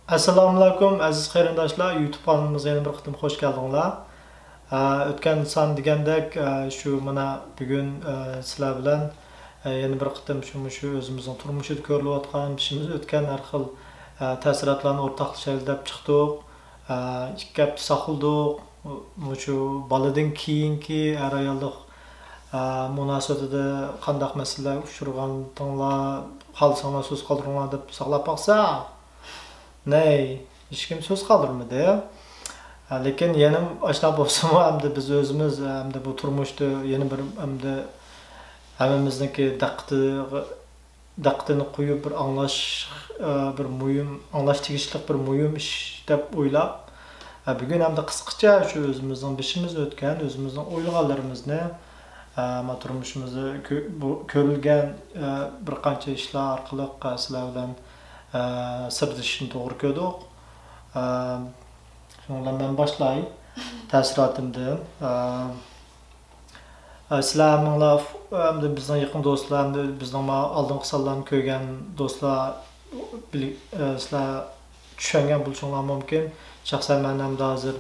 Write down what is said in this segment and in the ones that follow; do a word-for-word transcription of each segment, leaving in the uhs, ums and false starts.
ئەسسالامۇئەلەيكۇم، ئەزىز قېرىنداشلار، يۇتۇب قانىلىمىزغا يەنە بىر قېتىم خوش كەلدىڭلار. ئە، ئۆتكەن سان دېگەندەك، ئە، شۇ مانا بۈگۈن، ئە، سىلەر بىلەن، ئە، يەنە بىر قېتىم شۇ، مۇشۇ ئۆزىمىزنىڭ تۇرمۇشىدا كۆرۈلۈۋاتقان، بېشىمىزدا ئۆتكەن ھەر خىل، ئە، تەسىراتلارنى ئورتاقلىشايلى دەپ چىقتۇق. ئە، ئىككى ھەپتە ساقلىدۇق. مۇشۇ بالىدىن كېيىنكى ئەر-ئاياللىق، ئە، مۇناسىۋىتىدە قانداق مەسىلىلەرگە ئۇچرىغانتىڭلار، خالىساڭلار سۆز قالدۇرۇڭلار دەپ ساقلاپ باقسا، نەي، ھېچكىم سۆز قالدۇرمىدى. ئە، لېكىن يەنە ئاشۇنداق بولسىمۇ، ئەمدى بىز ئۆزىمىز، ئەمدى بۇ تۇرمۇشتا يەنە بىر، ئەمدى ھەممىمىزنىڭكى دىققىتىغا دىققىتىنى قويۇپ، بىر ئاڭلاش، ئە، بىر مۇھىم، ئاڭلاش تېگىشلىك بىر مۇھىم ئىش دەپ ئويلاپ، ئە، بۈگۈن ئەمدى قىسقىچە شۇ ئۆزىمىزنىڭ بېشىمىزدىن ئۆتكەن، ئۆزىمىزنىڭ ئويلىغانلىرىمىزنى، ئە، ما تۇرمۇشىمىزدا كۆ-، بۇ، كۆرۈلگەن، ئە، بىر قانچە ئىشلار ئارقىلىق، ئە، سىلەر بىلەن، ئە، سىردىشىشنى توغرا كۆردۇق. ئە، شۇنىڭ بىلەن مەن باشلاي تەسىراتىمدىن. ئە، ئە، سىلەر ھەممىڭلار، ئەمدى بىزنىڭ يېقىن دوستلار، ئەمدى بىزنىڭ ما ئالدىنقى سانلارنى كۆرگەن دوستلار، بىل-، ئە، سىلەر چۈشەنگەن بولۇشۇڭلار مۇمكىن. شەخسەن مەن ئەمدى ھازىر،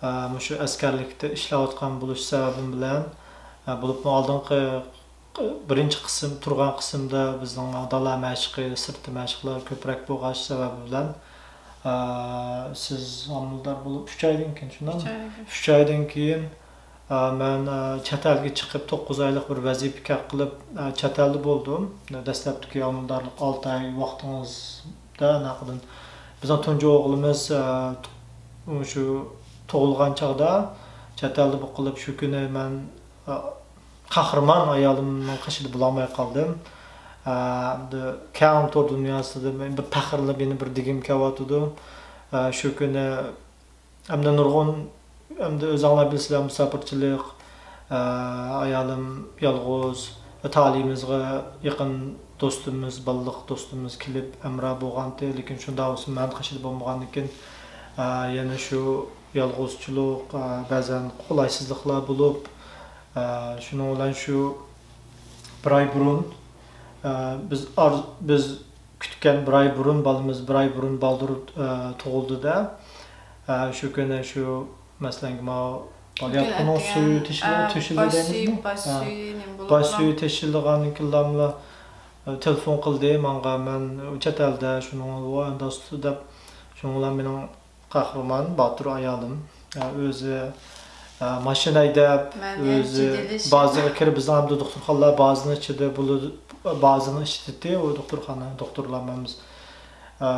ئە، مۇشۇ ئەسكەرلىكتە ئىشلەۋاتقان بولۇش سەۋەبىم بىلەن، ئە، بولۇپمۇ ئالدىنقى بىرىنچى قىسىم، تۇرغان قىسىمدا بىزنىڭ دالا مەشىقى، سىرتتا مەشىقلەر كۆپرەك بولغاچ سەۋەبى بىلەن، ئە، سىز ھامىلىدار بولۇپ ئۈچ ئايدىن كېيىن، شۇنداقمۇ؟ ئۈچ ئايدىن كېيىن. ئۈچ ئايدىن كېيىن، ئە، مەن، ئە، چەت ئەلگە چىقىپ، توققۇز ئايلىق بىر ۋەزىپە كەپ قىلىپ، ئە، چەت ئەلدە بولدۇم. دەسلەپتىكى ھامىلىدارلىق ئالتە ئاي ۋاقتىڭىزدا، ئاناقىدىن بىزنىڭ تۇنجى ئوغلىمىز، ئە، مۇشۇ تۇغۇلغان چاغدا چەت ئەلدە بولۇپ قېلىپ، شۇ كۈنى مەن، ئە، قەھرىمان ئايالىمنىڭ قېشىدا بولالماي قالدىم. ئە، ئەمدى كەڭ تور دۇنياسىدا مەن بىر پەخىرلىنىپ، يەنە بىر دېگۈم كېلىۋاتىدۇ. ئە، شۇ كۈنى ئەمدى نۇرغۇن، ئەمدى ئۆزۈڭلار بىلىسىلەر، مۇساپىرچىلىق، ئە، ئايالىم يالغۇز، تالىيىمىزغا يېقىن دوستىمىز، بالىلىق دوستىمىز كېلىپ ھەمراھ بولغانتى، لېكىن شۇنداق بولسىمۇ مەن قېشىدا بولمىغاندىكىن، ئە، يەنە شۇ يالغۇزچىلىق، ئە، بەزەن قولايسىزلىقلار بولۇپ، ئە، شۇنىڭ بىلەن شۇ بىر ئاي بۇرۇن، ئە، بىز ئار-، بىز كۈتكەن بىر ئاي بۇرۇن بالىمىز، بىر ئاي بۇرۇن بالدۇر، ئە، تۇغۇلدى-دە. ئە، شۇ كۈنى شۇ، مەسىلەن، ماۋۇ بالىياتقۇنىڭ سۈيى تېشىلغان، تېشىلدى دەيمىزمۇ؟ باش سۈيى، نېمە بولۇپ، باش سۈيى تېشىلغاندىن كېيىنلا، ئە، تېلېفون قىلدى ماڭا، مەن چەت ئەلدە، شۇنىڭ، ۋاي، ئۇنداق دەپ، شۇنىڭ بىلەن مېنىڭ قەھرىمان، باتۇر ئايالىم، ئە، ئۆزى، ئە، ماشىنا ھەيدەپ، ئۆزى بازىغا كىرىپ، بىزنىڭ ئەمدى دوختۇرخانىلار بازىنىڭ ئىچىدە بولىدۇ، بازىنىڭ ئىچىدىتى ئۇ دوختۇرخانا، دوختۇرلار مەنمىز. ئە،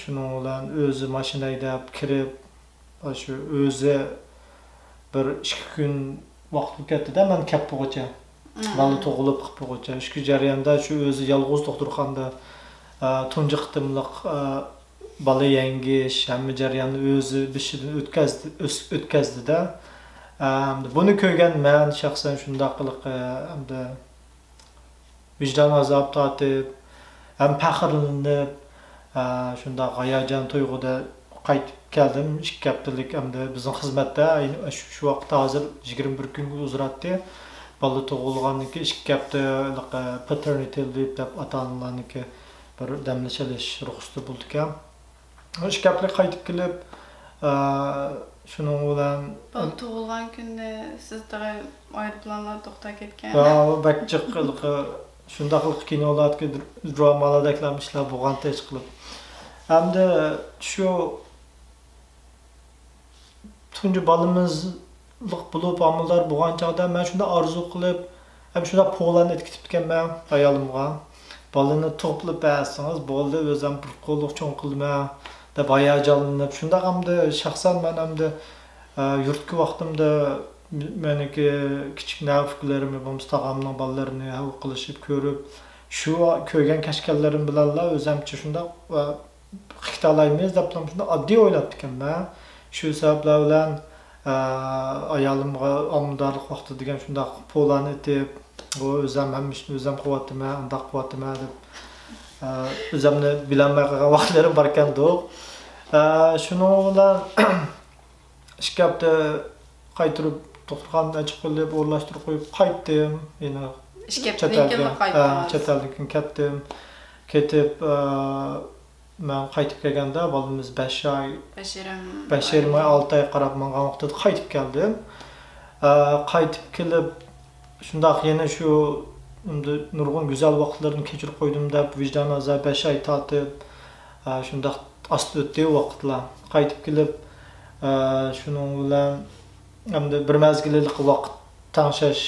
شۇنىڭ بىلەن ئۆزى ماشىنا ھەيدەپ كىرىپ، شۇ ئۆزى بىر ئىككى كۈن ۋاقىت بولۇپ كەتتى-دە، مەن كەپ بولغۇچە. بالا تۇغۇلۇپ قىلىپ بولغۇچە. شۇ جەرياندا شۇ ئۆزى يالغۇز دوختۇرخانىدا، ئە، تۇنجى قېتىملىق، ئە، بالا يەڭگىش، ھەممە جەرياننى ئۆزى بېشىدىن ئۆتكەزدى، ئۆس-، ئۆتكەزدى-دە. ئەمدى بۇنى كۆرگەن مەن شەخسەن شۇنداق قىلىق، ئەمدى ۋىجدان ئازابى تارتىپ، ھەم پەخىرلىنىپ، ئە، شۇنداق ھاياجان تۇيغۇدا قايتىپ كەلدىم. ئىككى ھەپتىلىك ئەمدى بىزنىڭ خىزمەتتە ئەينى شۇ، شۇ ۋاقىتتا ھازىر يىگىرمە بىر كۈنگە ئۇزىراتتى. بالا تۇغۇلغاندىن كېيىن ئىككى ھەپتىلىك، ئە، پېتېرنىتى لىۋ دەپ ئاتا-ئانىلارنىڭكى بىر دەملىشىۋېلىش رۇخسىتى بولىدىكەن. ئىككى ھەپتىلىك قايتىپ كېلىپ، ئە، شۇنىڭ بىلەن بالا تۇغۇلغان كۈنى سىز تېخى ئايروپىلانلار توختاپ كەتكەن. ھە، ئۇ بەك جىق ھېلىقى، شۇنداق ھېلىقى كىنولاردا، درامالاردەكلا ئىشلار بولغانتى ئىشقىلىپ. ئەمدى شۇ تۇنجى بالىمىزلىق بولۇپ، ھامىلىدار بولغان چاغدا مەن شۇنداق ئارزۇ قىلىپ، ھەم شۇنداق پولان ئېتىپ كېتىپتىكەنمەن ئايالىمغا. بالىنى تۇغۇپلا بەرسىڭىز بولدى، ئۆزۈم بىر قوللۇق چوڭ قىلىمەن دەپ ھاياجانلىنىپ، شۇنداق ئەمدى شەخسەن مەن ئەمدى، ئە، يۇرتتىكى ۋاقتىمدا مېنىڭكى كىچىك نەۋە ئۇكىلىرىمنى، بولمىسا تاغامنىڭ بالىلىرىنى ھەل قىلىشىپ كۆرۈپ، شۇ كۆرگەن كەچكەنلىرىم بىلەنلا ئۆزەمچە شۇنداق، ئە، قىلىۋالايمىز دەپ شۇنداق ئاددىي ئويلاپتىكەنمەن. شۇ سەۋەبلەر بىلەن، ئە، ئايالىمغا ھامىلىدارلىق ۋاقتىدا دېگەن شۇنداق پولان ئېتىپ، ئۇ ئۆزەم ھەممە ئىشنى ئۆزەم قىلىۋاتىمەن، ئۇنداق قىلىۋاتىمەن دەپ، ئە، ئۆزەمنى بىلەلمەي قالغان ۋاقىتلىرىم باركەندۇق. ئە، شۇنىڭ بىلەن ئىككى ھەپتە قايتۇرۇپ دوختۇرخانىدىن ئەچىقىپ قويۇپ، ئورۇنلاشتۇرۇپ قويۇپ قايتتىم. يەنە ئىككى ھەپتىدىن كېيىنلا قايتتىڭىز؟ چەت ئەلدىن كېيىن كەتتىم. كېتىپ، ئە، مەن قايتىپ كەلگەندە بالىمىز بەش ئاي، بەش يېرىم بەش يېرىم ئاي، ئالتە ئاي قاراپ ماڭغان ۋاقتىدا قايتىپ كەلدىم. ئە، قايتىپ كېلىپ، شۇنداق يەنە شۇ ئەمدى نۇرغۇن گۈزەل ۋاقىتلىرىنى كەچۈرۈپ قويدۇم دەپ ۋىجدان ئازابى بەش ئاي تارتىپ، ئە، شۇنداق ئاستا ئۆتتى ئۇ ۋاقىتلار. قايتىپ كېلىپ، ئە، شۇنىڭ بىلەن ئەمدى بىر مەزگىل ھېلىقى ۋاقىت تەڭشەش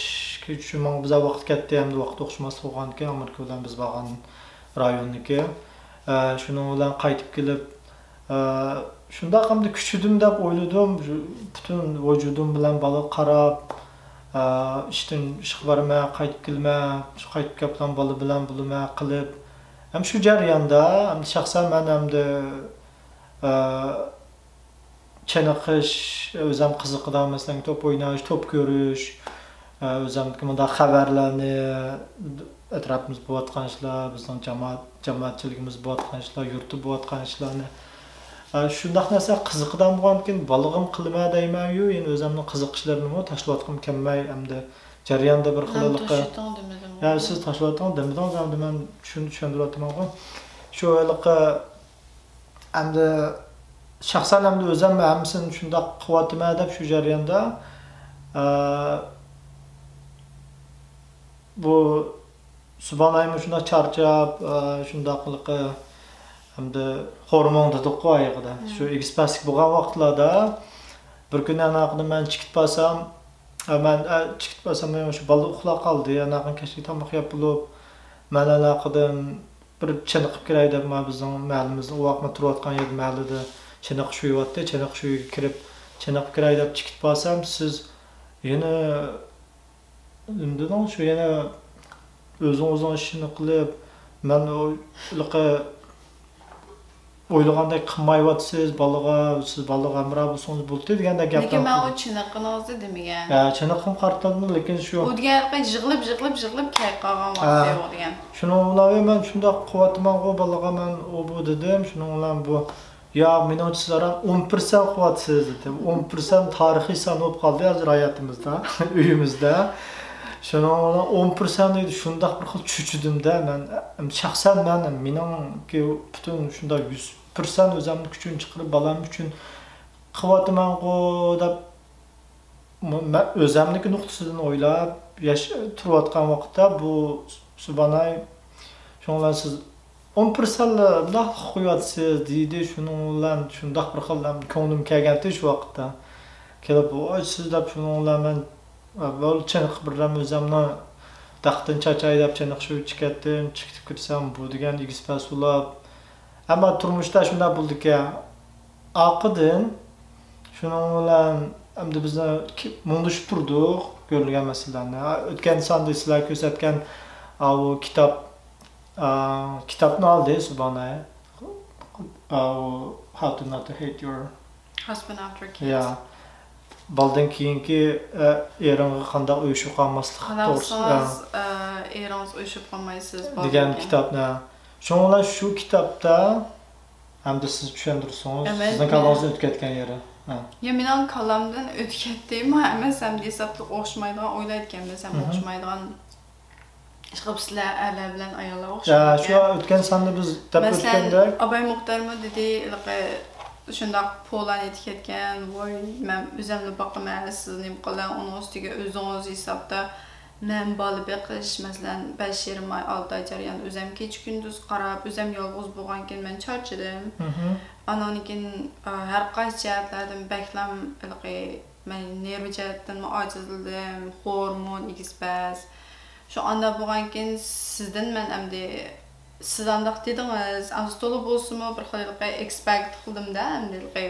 ئۈچۈن ماڭا بىزار ۋاقىت كەتتى، ئەمدى ۋاقىت ئوخشىماسلىق بولغاندىكىن، ئامېرىكا بىلەن بىز بارغان رايوننىكى. ئە، شۇنىڭ بىلەن قايتىپ كېلىپ، ئە، شۇنداق ئەمدى كۈچىدىم دەپ ئويلىدىم. پۈتۈن ۋۇجۇدۇم بىلەن بالىغا قاراپ، ئە، ئىشتىن ئىشقا بارىمەن، قايتىپ كېلىمەن، شۇ قايتىپ كېلىپ بالا بىلەن بولىمەن قىلىپ. ھەم شۇ جەرياندا ئەمدى شەخسەن مەن ئەمدى، ئە، چېنىقىش، ئۆزۈم قىزىقىدىغان، مەسىلەن، توپ ئويناش، توپ كۆرۈش، ئۆزۈمدىكى مۇنداق خەۋەرلەرنى، ئەتراپىمىزدا بولۇۋاتقان ئىشلار، بىزنىڭ جامائەت، جامائەتچىلىكىمىزدە بولۇۋاتقان ئىشلار، يۇرتتا بولۇۋاتقان ئىشلارنى، شۇنداق نەرسە قىزىقىدىغان بولغاندىكىن، بالىغىم قىلىمەن دەيمەنيۇ، يەنە ئۆزۈمنىڭ قىزىقىشلىرىنىمۇ تاشلىۋاتقۇم كەلمەي، ئەمدى جەرياندا بىر خىللىقى. يا سىز تاشلىۋاتىڭىز دېمىدىڭىز، ئەمدى مەن چۈشەن-، چۈشەندۈرۈۋاتىمەنغۇ. شۇ ھېلىقى ئەمدى شەخسەن ئەمدى ئۆزۈم ھەممىسىنى شۇنداق قىلىۋاتىمەن دەپ شۇ جەرياندا، ئە، بۇ سۇبانايمۇ شۇنداق چارچاپ، ئە، شۇنداقلىقى ئەمدى خورمۇڭ دېدۇققۇ ئايىغىدا. شۇ ئېگىز پەسلىك بولغان ۋاقىتلاردا بىر كۈنى ئاناقىدا مەن چىقىپ بارسام، ئە، مەن، ئە، چىقىپ بارسام، مەن شۇ بالا ئۇخلاپ قالدى. ئاناقىن كەچلىك تاماق يەپ بولۇپ، مەن ئاناقىدىن بىر چېنىقىپ كىرەي دەپ، مانا بىزنىڭ مەھەللىمىزدە ئۇ ۋاقىت مەن تۇرۇۋاتقان يەردە مەھەللىدە چېنىقىش ئۆيى بارتتى. چېنىقىش ئۆيىگە كىرىپ، چېنىقىپ كىرەي دەپ چىقىپ بارسام، سىز يەنە نېمە دېدىڭىز؟ شۇ يەنە ئۆزىڭىزنىڭ ئىشىنى قىلىپ، مەن ھېلىقى ئويلىغاندەك قىلمايۋاتىسىز، بالىغا، سىز بالىغا ھەمراھ بولسىڭىز بولدى دېگەندەك گەپلەر. لېكىن مەن ئۇ چېنىققىنىڭىزنى دېمىگەن. ھە، چېنىققىنىم قارىتىلدىمۇ، لېكىن شۇ. ئۇ دېگەن يىغلاپ، يىغلاپ، يىغلاپ كەپ قالغان ۋاقتى ئۇ دېگەن. شۇنىڭ بىلەن مەن شۇنداق قىلىۋاتىمەنغۇ بالىغا، مەن ئۇ بۇ دېدىم. شۇنىڭ بىلەن بۇ، ياق، مېنىڭچە سىز ئاران ئون پىرسەنت قىلىۋاتىسىز دېدى. ئون پىرسەنت تارىخىي سان بولۇپ قالدى ھازىر ھاياتىمىزدا، ئۆيىمىزدە. شۇنىڭ بىلەن ئون پىرسەنت دېدى، شۇنداق بىر خىل چۆچۈدۈمدە مەن. شەخسەن مەن، مېنىڭكى پۈتۈن شۇنداق يۈز پىرسەنت ئۆزۈمنىڭ كۈچىنى چىقىرىپ، بالام ئۈچۈن قىلىۋاتىمەنغۇ دەپ، مەن ئۆزۈمنىڭكى نۇقتىسىدىن ئويلاپ ياش-، تۇرۇۋاتقان ۋاقىتتا بۇ سۇباناي، شۇنىڭ بىلەن سىز ئون پىرسەنتلا مۇنداق قويۇۋاتىسىز دېدى. شۇنىڭ بىلەن شۇنداق بىر خىل كۆڭلۈم كەلگەنتى شۇ ۋاقىتتا. كېلىپ، ۋاي سىز دەپ شۇنىڭ بىلەن مەن بولدى چېنىقىپ بىردەم ئۆزۈمنى دەقتىن چاچاي دەپ چېنىقىشىپ چىقىپ كەتتىم. چىقىپ كىرسەم بۇ دېگەن ئېگىز پەس بولۇپ. ئەمما تۇرمۇشتا شۇنداق بولىدىكەن. ئارقىدىن شۇنىڭ بىلەن ئەمدى بىز مۇڭدىشىپ تۇردۇق، كۆرۈلگەن مەسىلىلەرنى. ئۆتكەن ساندا سىلەر كۆرسەتكەن ئاۋۇ كىتاب، ئا، كىتابنى ئالدى سۇباناي. ئاۋۇ How to Not to Hate Your Husband After Kids. يا. بالدىن كېيىنكى، ئە، ئېرىڭغا قانداق ئۇيۇشۇپ قالماسلىق توغرىسىدا. ئېرىڭىز ئۇيۇشۇپ قالمايسىز دېگەن كىتابنى. شۇڭا شۇ كىتابتا ئەمدى سىز چۈشەندۈرسىڭىز، سىزنىڭ كاللاڭىزدىن ئۆتۈپ كەتكەن يېرى. ھە. يا مېنىڭ كاللامدىن ئۆتۈپ كەتتىمۇ ئەمەس، ئەمدى ھېسابتا ئوخشىمايدىغان ئويلايدىكەنمىز، ھەم ئوخشىمايدىغان ئىشقىلىپ سىلەر ئەرلەر بىلەن ئاياللار ئوخشىمايدىكەن. شۇ ئۆتكەن ساندا بىز دەپ ئۆتكەندەك. مەسىلەن، ئاباي مۇختارمۇ دېدى، ھېلىقى شۇنداق پولان ئېتىپ كەتكەن، ۋاي، مەن ئۆزۈملا باقىمەن، سىز نېمە قىلىڭ، ئۇنىڭ ئۈستىگە ئۆزىڭىز ھېسابتا مەن بالا بېقىش، مەسىلەن، بەش يېرىم ئاي، ئالتە ئاي جەريان ئۆزۈم كېچە-كۈندۈز قاراپ، ئۆزۈم يالغۇز بولغانكىن مەن چارچىدىم. ئانىڭدىن كېيىن، ئە، ھەر قايسى جەھەتلەردىن بەكلەم ھېلىقى مەن نېرۋا جەھەتتىنمۇ ئاجىزلىدىم، خورمون، ئېگىز پەس. شۇ ئانداق بولغانكىن سىزدىن مەن ئەمدى، سىز ئانداق دېدىڭىز، ئاز تولا بولسىمۇ بىر خىل ھېلىقى ئېكسپېكت قىلدىمدە، ئەمدى ھېلىقى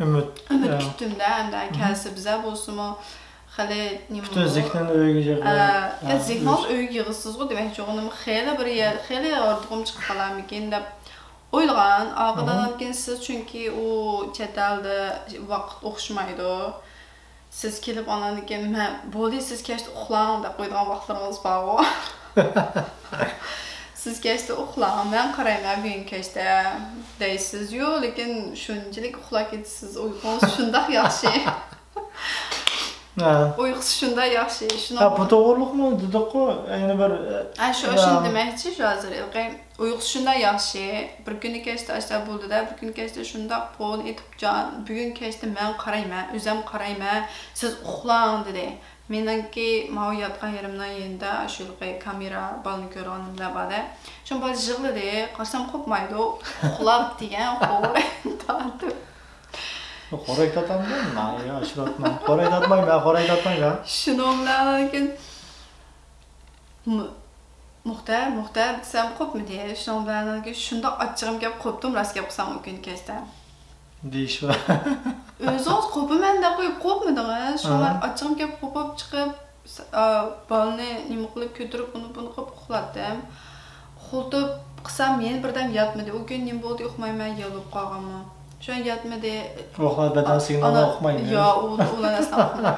ئۈمىد. ئۈمىد كۈتتۈمدە، ئەمدى كەلسە بىزە بولسىمۇ خېلى نېمە پۈتۈن زېھنىنى ئۆيگە يىغىپ، ئە، زېھنىڭىز ئۆيگە يىغىسىزغۇ دېمەكچى بولغىنىم، خېلى بىر يەر، خېلى ھاردۇقۇم چىقىپ قالارمىكىن دەپ ئويلىغان. ئارقىدىن كېيىن سىز، چۈنكى ئۇ چەت ئەلدە ۋاقىت ئوخشىمايدۇ. سىز كېلىپ ئاندىن كېيىن، مەن، بولدى، سىز كەچتە ئۇخلاڭ دەپ قويىدىغان ۋاقىتلىرىڭىز بارغۇ. سىز كەچتە ئۇخلاڭ، مەن قارايمەن بۈگۈن كەچتە دەيسىز-يۇ، لېكىن شۇنچىلىك ئۇخلاپ كېتىسىز، ئۇيقۇڭىز شۇنداق ياخشى. ئۇيقۇسى شۇنداق ياخشى، شۇنىڭ. ھە، بۇ توغرىلىقمۇ دېدۇققۇ، يەنە بىر، ئە، شۇ، شۇنى دېمەكچى، شۇ ھازىر ھېلىقى ئۇيقۇسى شۇنداق ياخشى. بىر كۈنى كەچتە ئاشتا بولدى-دە، بىر كۈنى كەچتە شۇنداق پون ئېتىپ، جان، بۈگۈن كەچتە مەن قارايمەن، ئۆزەم قارايمەن، سىز ئۇخلاڭ، دېدى. مېنىڭكى ماۋۇ ياتقان يېرىمنىڭ يېنىدا شۇ ھېلىقى كامېرا، بالىنى كۆرىدىغان نېمىلەر بار-دە. شۇ بالا يىغلىدى. قارىسام قوپمايدۇ. ئۇخلاپ دېگەن، خورەك تارتىپ. خورەك تارتامدۇ؟ مەن يا، ئاشۇ خورەك تارتمايمەن، خورەك تارتمايمەن. شۇنىڭ بىلەن كېيىن مۇ-، مۇختەر، مۇختەر دېسەم قوپمىدى. شۇنىڭ بىلەن كېيىن شۇنداق ئاچچىقىم كەپ قوپتۇم، راست گەپ قىلسام، ئۇ كۈنى كەچتە. دېيىش بار. ئۆزىڭىز قوپىمەن دەپ قويۇپ قوپمىدىڭىز. شۇڭا ھە. ئاچچىقىم كەپ قوپۇپ چىقىپ، س-، ئا، بالىنى نېمە قىلىپ كۆتۈرۈپ، ئۇنى بۇنى قىلىپ ئۇخلاتتىم. ئۇخلىتىپ قىلسام، يەنە بىردەم ياتمىدى. ئۇ كۈن نېمە بولدى، ئۇقمايمەن، ياللۇپ قالغانمۇ. شۇ ياتمىدى. ئۇخلاپ بەدەن سىگنالىنى ئۇقمايمەن. يا، ئۇ، ئۇ نەرسىنى ئۇقمايمەن.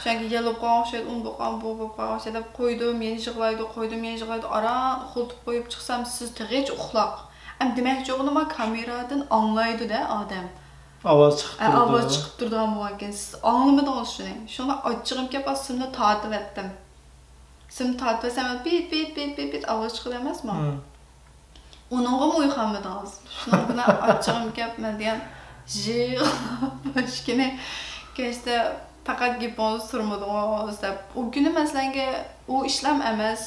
شۇنىڭكى ياللۇپ قالغان ئوخشايدۇ، ئۇ بولۇپ قالغان، بۇ بولۇپ قالغان ئوخشايدۇ دەپ قويدۇم، يەنە يىغلايدۇ، قويدۇم، يەنە يىغلايدۇ. ئاران ئۇخلىتىپ قويۇپ چىقسام، سىز تېخىچە ئۇخلاق. ئەمدى دېمەكچى بولغىنىم، كامېرادىن ئاڭلايدۇ-دە ئادەم. ئاۋاز چىقىپ ئە، تۇرىدۇ. ئاۋاز چىقىپ تۇرىدىغان بولغانكەن، سىز ئاڭلىمىدىڭىز شۇنى. شۇڭا ئاچچىقىم كەپ، سىمنى تارتىۋەتتىم. سىمنى تارتىۋەتسەم، پىت، پىت، پىت، پىت، پىت ئاۋاز چىقىدۇ ئەمەسمۇ؟ ھىم. ئۇنىڭغىمۇ ئويغانمىدىڭىز. شۇنىڭ بىلەن ئاچچىقىم كەپ، مەن دېگەن، يىغلاپ، ئاشۇ كۈنى كەچتە پەقەت گېپىڭىزنى سۈرمىدىڭىز دەپ. ئۇ كۈنى مەسىلەنگە، ئۇ ئىشلام ئەمەس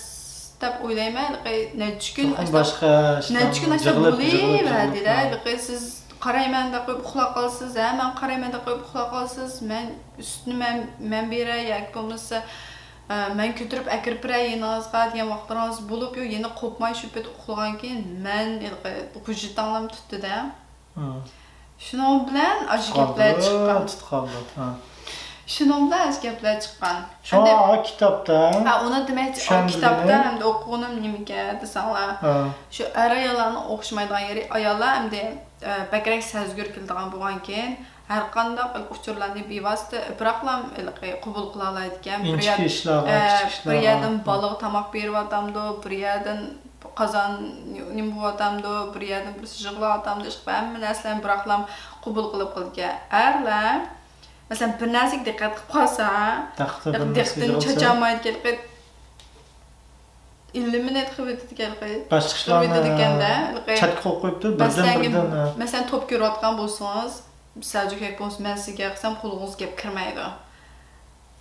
دەپ ئويلايمەن. ھېلىقى نەچچە كۈن چوقۇم ئاشتا، باشقا ئىشلام نەچچە كۈن ئاشتا يىغلىپ، يىغلىپ، بولۇۋەردى-دە. يىغلىپ. ھېلىقى سىز قارايمەن دەپ قويۇپ ئۇخلاپ قالىسىز، ھە، مەن قارايمەن دەپ قويۇپ ئۇخلاپ قالىسىز، مەن سۈتنى مەن، مەن بېرەي ياكى بولمىسا، ئە، مەن كۆتۈرۈپ ئەكىرىپ بېرەي يېنىڭىزغا دېگەن ۋاقىتلىرىڭىز بولۇپ، يو، يەنە قوپماي شۇ پېتى ئۇخلىغانكىن، مەن ھېلىقى غۇژىتاڭلام تۇتتى-دە. ھىم. شۇنىڭ بىلەن ئاشۇ گەپلەر چىققان. تۇتۇپ قالدى. ھە. شۇنىڭ بىلەن ئاشۇ گەپلەر چىققان. شۇڭا ئەمدى ئا كىتابتا ھە، ئۇنى دېمەكچى، ئا چۈشەندۈرگىنى كىتابتا ئەمدى ئوقۇغىنىم نېمىكەن دېسەڭلار، ھە. شۇ ئەر-ئاياللارنىڭ ئوخشىمايدىغان يېرى، ئاياللار ئەمدى، ئە، بەكرەك سەزگۈر كېلىدىغان بولغانكىن، ھەرقانداق ئۇچۇرلارنى بىۋاسىتە بىراقلا ھېلىقى قوبۇل قىلالايدىكەن. بىر يەر-، ئىنچىكە ئىشلارغا، ئە، كىچىك بىر ئىشلارغا. يەردىن بالىغا تاماق بېرىۋاتامدۇ، بىر يەردىن قازان نېمە بولۇۋاتامدۇ، بىر يەردىن بىرسى يىغلاۋاتامدۇ، ئىشقىلىپ ھەممە نەرسىلەرنى بىراقلام قوبۇل قىلىپ قىلىدىكەن. ئەرلەر، مەسىلەن، بىر نەرسىگە دىققەت قىلىپ قالسا، دىققىتىنى چاچالمايدىكەن، ئىللىمىنى قىلىۋېتىدىكەن، باشقا ئىشلارنى چەتكە قويۇپ قويۇپتۇ، بىردىن، بىردىن، ھە. مەسىلەن، توپ كۆرۈۋاتقان بولسىڭىز، سەلجۇك بولسا، مەن سىزگە قىلسام، قۇلىقىڭىزغا گەپ كىرمەيدۇ.